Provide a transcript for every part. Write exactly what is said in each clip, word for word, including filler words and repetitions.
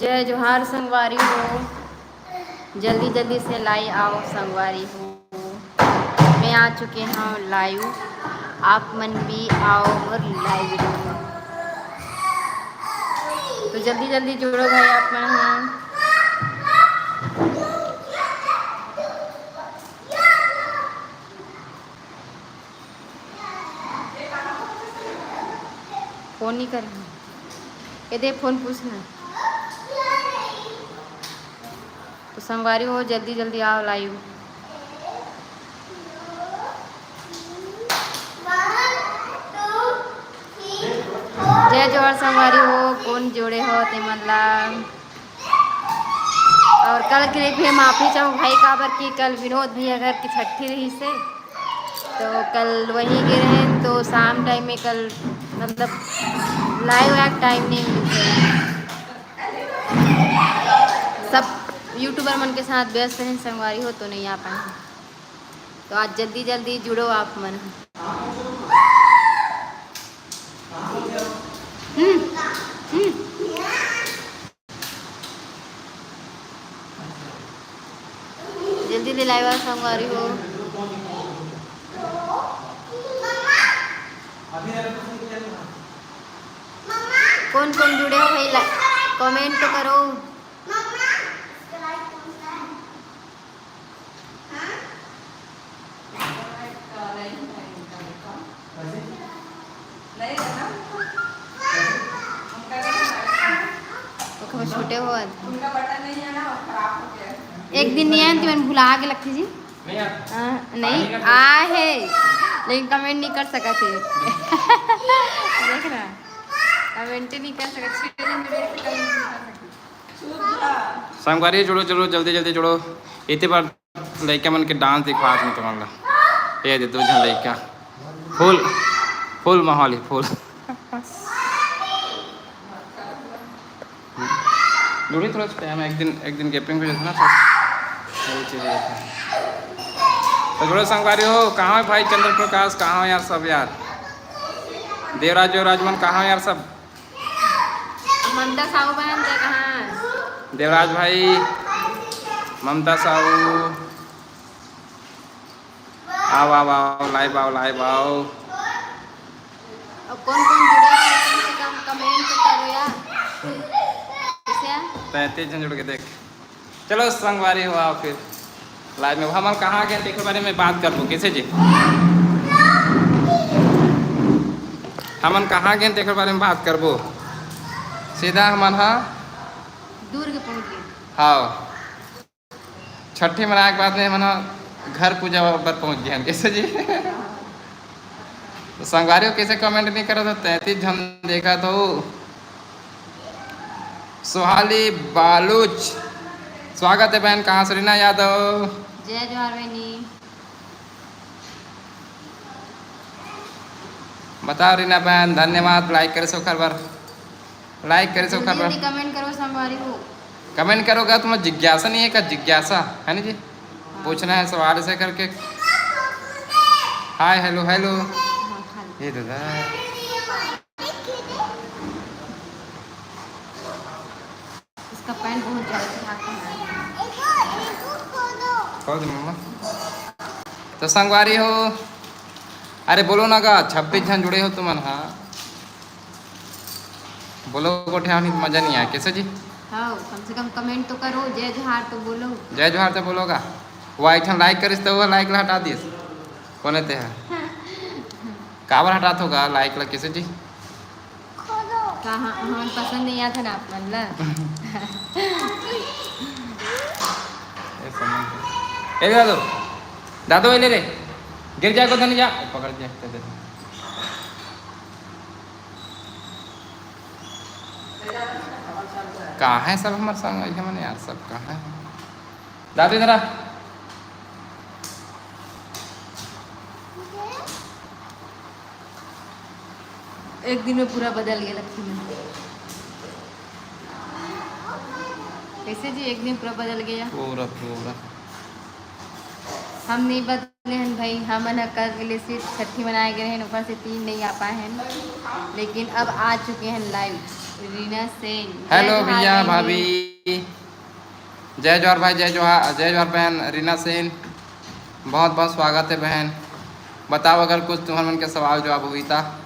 जय जोहार संगवारी हो, जल्दी जल्दी से लाइव आओ संगवारी हो। मैं आ चुके हूँ लाइव, आप मन भी आओ और लाइव रहो। तो जल्दी जल्दी जुड़ो भाई आप मन ह। फोन नहीं कर, ये दे फोन पूछना। तो संगवारी हो, जल्दी जल्दी आओ लाइव। जय जोहार संगवारी हो, कोन जुड़े हो ते मन ला। और कल के लिए भी माफी चाहूँ भाई, काबर कि कल विनोद भैया घर की छट्ठी रहिसे, तो कल वहीं गे रहे, तो शाम टाइम में कल मतलब लाइव एक टाइम नहीं मिलते। सब यूट्यूबर मन के साथ व्यस्त हैं संगवारी हो, तो नहीं आ पाए। तो आज जल्दी जल्दी जुड़ो आप मन। हम्म, हम्म। जल्दी ले लाइव संगवारी हो। कौन कौन जुड़े हो भाई, कमेंट तो करो। छोटे हो, एक दिन नहीं आए तो मैं भुला के लगती जी। नहीं आ, नहीं आ है, लेकिन कमेंट नहीं कर सका थे। देख रहा, कमेंट नहीं कर सका। संगवारी जुड़ो, जुड़ो, जल्दी जल्दी जुड़ो। इतने बार लइका मन के डांस दिखवात में तुमन ला। ये दे दो झन लइका, फुल फुल माहौल ही फुल। जुड़ी थोड़ा सा टाइम, एक दिन एक दिन गैपिंग हो जाता ना, तो वही चीज़ रहता है। तो जुड़ो संगवारी हो। कहाँ है भाई चंद्र प्रकाश, कहाँ हो यार सब यार? देवराज, देवराज मन कहाँ हो यार सब? ममता साहू बहन, ते कहाँ? देवराज भाई, ममता साहू, आओ आओ आओ, लाइव आओ, लाइव आओ। अब कौन कौन जुड़े हैं, कम से कम कमेंट तो करो यार। कैसे हैं? तैंतीस जन जुड़ के देख। चलो संगवारी हो, आओ फिर लाइव में। हमन कहाँ गए तेकर बारे में बात करबो, कैसे जी? हमन कहाँ गए तेकर बारे में बात करबो। सीधा हमन हा दुर्ग पहुँच गए। हाँ, छट्ठी मनाए के बाद में हमन हा घर पूजा बर पहुँच गए हन, कैसे जी? तो संगवारी हो, कैसे कमेंट नहीं करत हो? तैंतीस झन देखत हो। सोहाली बालूच, स्वागत है बहन। कहाँ से? रीना यादव। जय जोहार बहनी। बताओ रीना बहन, धन्यवाद लाइक करे से ओकर बर। लाइक करे से ओकर बर। जल्दी कमेंट करो संगवारी हो। कमेंट करोगा, तुम्हें जिज्ञासा नहीं है क्या? जिज्ञासा है ना जी, पूछना है सवाल ऐसे करके। हाय, हेलो, हेलो। हाँ, हेलो। ये दादा। इसका पैंट बहुत ज़्यादा चढ़ाता है। खोल दे मम्मा। तो संगवारी हो, अरे बोलो ना गा, छब्बीस झन जुड़े हो तुमन, हाँ बोलो, गोठे आनी मजा नहीं आया, कैसे जी? हाँ, कम से कम कमेंट तो करो, जय जोहार तो बोलो। जय जोहार तो बोलोगा। वो एक ठन लाइक करिस तो वो लाइक ला हटा दिस। कोने ते है? काबर हटात होगा लाइक ला, कैसे जी? कहाँ, हमन पसंद नहीं आथे ना आप मन ला। ए, समझ गए। ए, दादू, दादू, ए, ले रे, गिर जाए को धनी जा, पकड़ के, दे दे। कहाँ है सब हमारे संग, ये मन यार, सब कहाँ है? दादू, इधर आ। एक दिन में पूरा बदल गया लक्ष्मी। कैसे जी, एक दिन पूरा बदल गया? पूरा, पूरा। हम नहीं बदले हन भाई, हमन ह कल के लिए सिर्फ छट्ठी मनाए गए हन, ओकर से तीन नहीं आ पाए हन, लेकिन अब आ चुके हन लाइव। रीना सेन। हेलो भैया, भाभी। जय जोहार भाई, जय जोहार, जय जोहार बहन रीना सेन, बहुत बहुत स्वागत है बहन। बताओ, अगर कुछ तुम्हर मन के सवाल जवाब होही ता।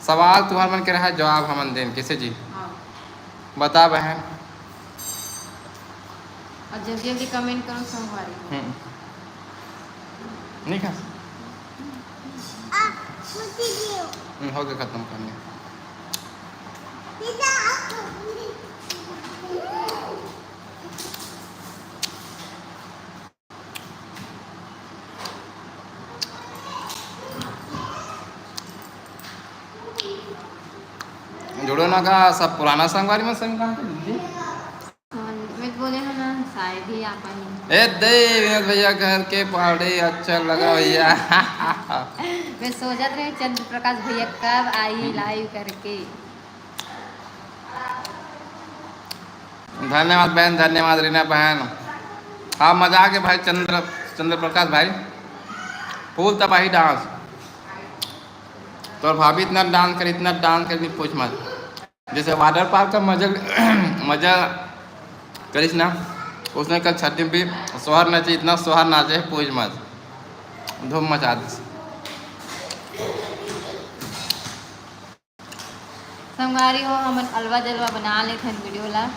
सवाल तुम्हर मन के रहा, जवाब हमन देन, कैसे जी? हाँ। बता बहन। और जल्दी जल्दी कमेंट करो संगवारी। हम्म। नहीं खा? हम्म, हो गया खत्म करने। जुड़ो ना का सब पुराना संगवारी मन संग कहाँ के दीदी? हाँ, मैं तो बोले हूँ ना, शायद ही आ पाई। ए दे, विनोद भैया घर के पहाड़ी अच्छा लगा भैया। मैं सोचत रहे चंद्र प्रकाश भैया कब आई लाइव करके। धन्यवाद बहन, धन्यवाद रीना बहन। हाँ, मजा आ गया भाई चंद्र, चंद्र प्रकाश भाई, फुल तबाही डांस। तोर भाभी इतना डांस करे, इतना डांस करे, नहीं पूछ मत। जैसे वाटर पार्क का मजा, मजा करिस ना, उसने कल छठी में भी सोहर नाचे, इतना सोहर नाचे, पूछ मत, धूम मचा दिस। संगवारी हो, हमन अलवा जलवा बना लेथन वीडियो ला।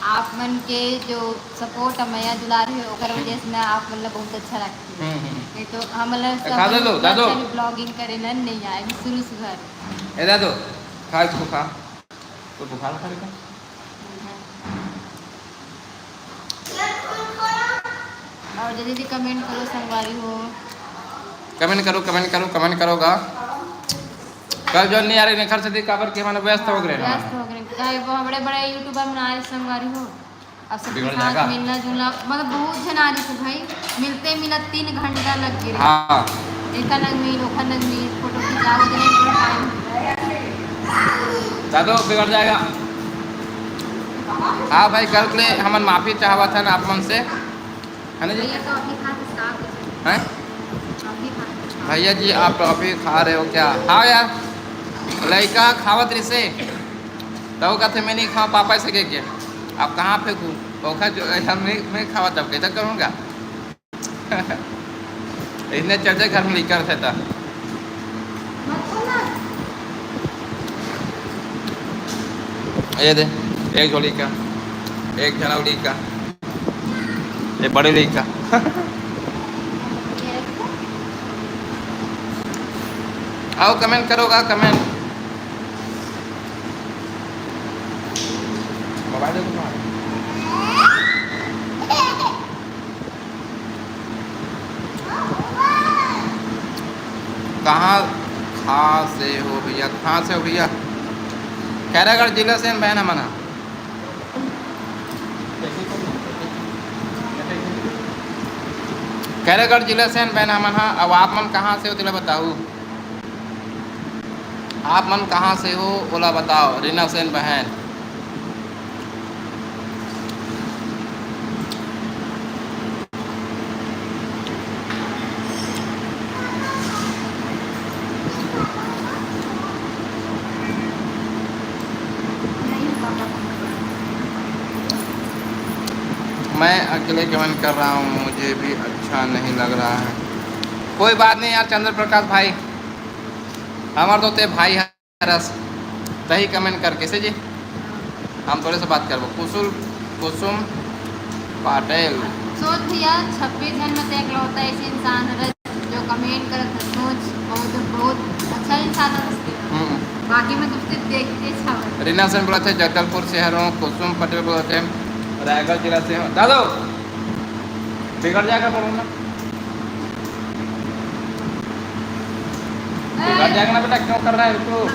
आप मन के जो सपोर्ट, मया दुलार हे, ओकर वजह से ना आप मन ला बहुत अच्छा लगथे। हम्म, हम्म। नहीं तो हमन ला ए, खा दे लो, दादू। अच्छा भी ब्लॉगिंग करे ला नहीं आए, शुरू से घर। ए दादू, खा इसको, खा। तो बुखार खा रहे। और जल्दी जल्दी कमेंट करो संगवारी हो। कमेंट करो, कमेंट करो, कमेंट करो गा। कल जो नहीं आ रहे घर से दी काबर के माने व्यस्त हो गए ना। व्यस्त हो गए। काहे वो बड़े बड़े यूट्यूबर मन आए संगवारी हो। अब सबके बिगड़ साथ जाएगा। मिलना जुलना, मतलब बहुत झन आ रही से भाई, मिलते मिलत तीन घंटा लग गए। हाँ। एका नग मिल, ओका नग मिल, फोटो खिंचाओ, इतने पूरा टाइम। दादू बिगड़ जाएगा। हाँ भाई, गलत ले हमन माफी चाहवत हन आप मन से, है ना जी? भैया, टॉफी खा के साफ हो जाए। हैं? टॉफी खा के साफ। भैया जी, आप टॉफी खा रहे हो क्या? हाँ यार, लड़का खावत रिसे, तो वो कहते, "मैं नहीं खाऊँ, पापा से कह के।" आप कहाँ फेंकूँ? ओखा जो हम नहीं, मैं खावा तब कैसे करूँगा? इसने चर्चा घर में लिखा रहता था। ये दे, एक झोली का, एक झोली का, ये बड़े लड़का। आओ, कमेंट करोगा, कमेंट। मोबाइल देखो तुम्हारा। कहाँ, कहाँ से हो भैया, कहाँ से हो भैया? खैरागढ़ जिला से बहन हमन हा। खैरागढ़ जिला से बहन हमन हा। अब आप मन कहाँ से हो, तेला बताओ। आप मन कहाँ से हो, ओला बताओ, रीना सेन बहन। मैं अकेले ज्वाइन कर रहा हूँ, मुझे भी अच्छा नहीं लग रहा है। कोई बात नहीं यार चंद्र प्रकाश भाई, हमार तो ते भाई है। रस, तही कमेंट कर, कैसे जी? हम थोड़े से बात करबो। कुसुम, कुसुम पाटिल। सोच भैया, छब्बीस जन में तो एकलौता ऐसे इंसान है जो कमेंट करत है। सोच, बहुत, बहुत अच्छा इंसान है उसके। हम्म। बाकी में तो सिर्फ देख के अच्छा लगा। रीना सेन बोलत हे, "जगदलपुर से हूँ।" कुसुम पटेल बोलत हे, "रायगढ़ जिला से हूँ।" दादू, बिगड़ जाएगा, बोलो ना। बिगड़ जाएगा ना बेटा, क्यों कर रहा है तू?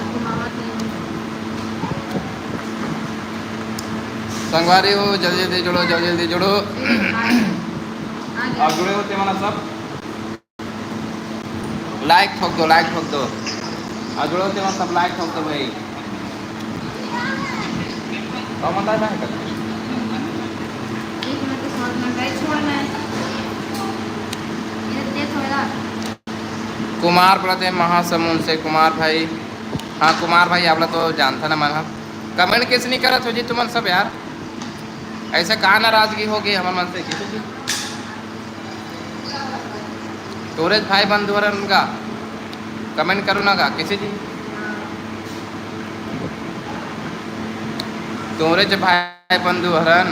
संगवारी हो, जल्दी जल्दी जुड़ो, जल्दी जल्दी जुड़ो। और जुड़े होते हमारा सब। लाइक ठोक दो, लाइक ठोक दो। और जुड़ो होते हमारा सब, लाइक ठोक दो भाई। कमेंट आता है क्या? कुमार बोलत हे महासमुंद से, कुमार भाई। हाँ, कुमार भाई, आप लोग तो जानता ना मन हा। कमेंट कैसे नहीं करत हो जी तुमन सब यार? ऐसे का नाराजगी हो गई हमर मन से, किसी जी? तोरेच भाई बंधु हरन गा, कमेंट करो ना गा, किसी जी? तोरेच भाई बंधु हरन।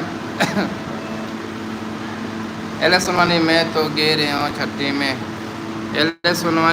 एले सोनवानी, मैं तो गे रहे हूँ छट्ठी में। एले सोनवानी,